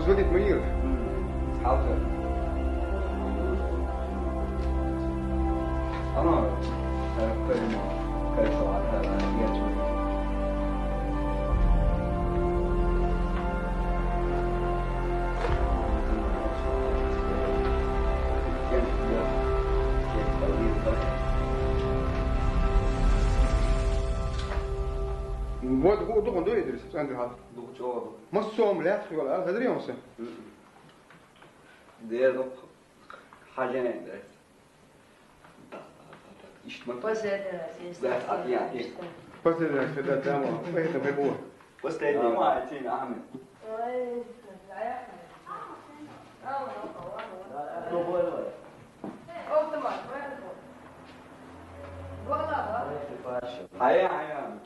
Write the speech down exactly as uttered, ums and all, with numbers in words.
Звонит Маир. Вот, гу-, дукха ду, Идрис, цӀена ду хьал. Дукха чӀоагӀа ду. Массо а лаьтта йола, а, хазар йоса? Дера дукха. Хьажа дерс. Иштта ма. Последний раз, если. Да, а, я, я. Последний раз, когда там, поэтому и было. Последний. Давай. Ма, тин, Ахмед. Ой, давай. Давай, давай. Автомат, давай. Хьая, хьая.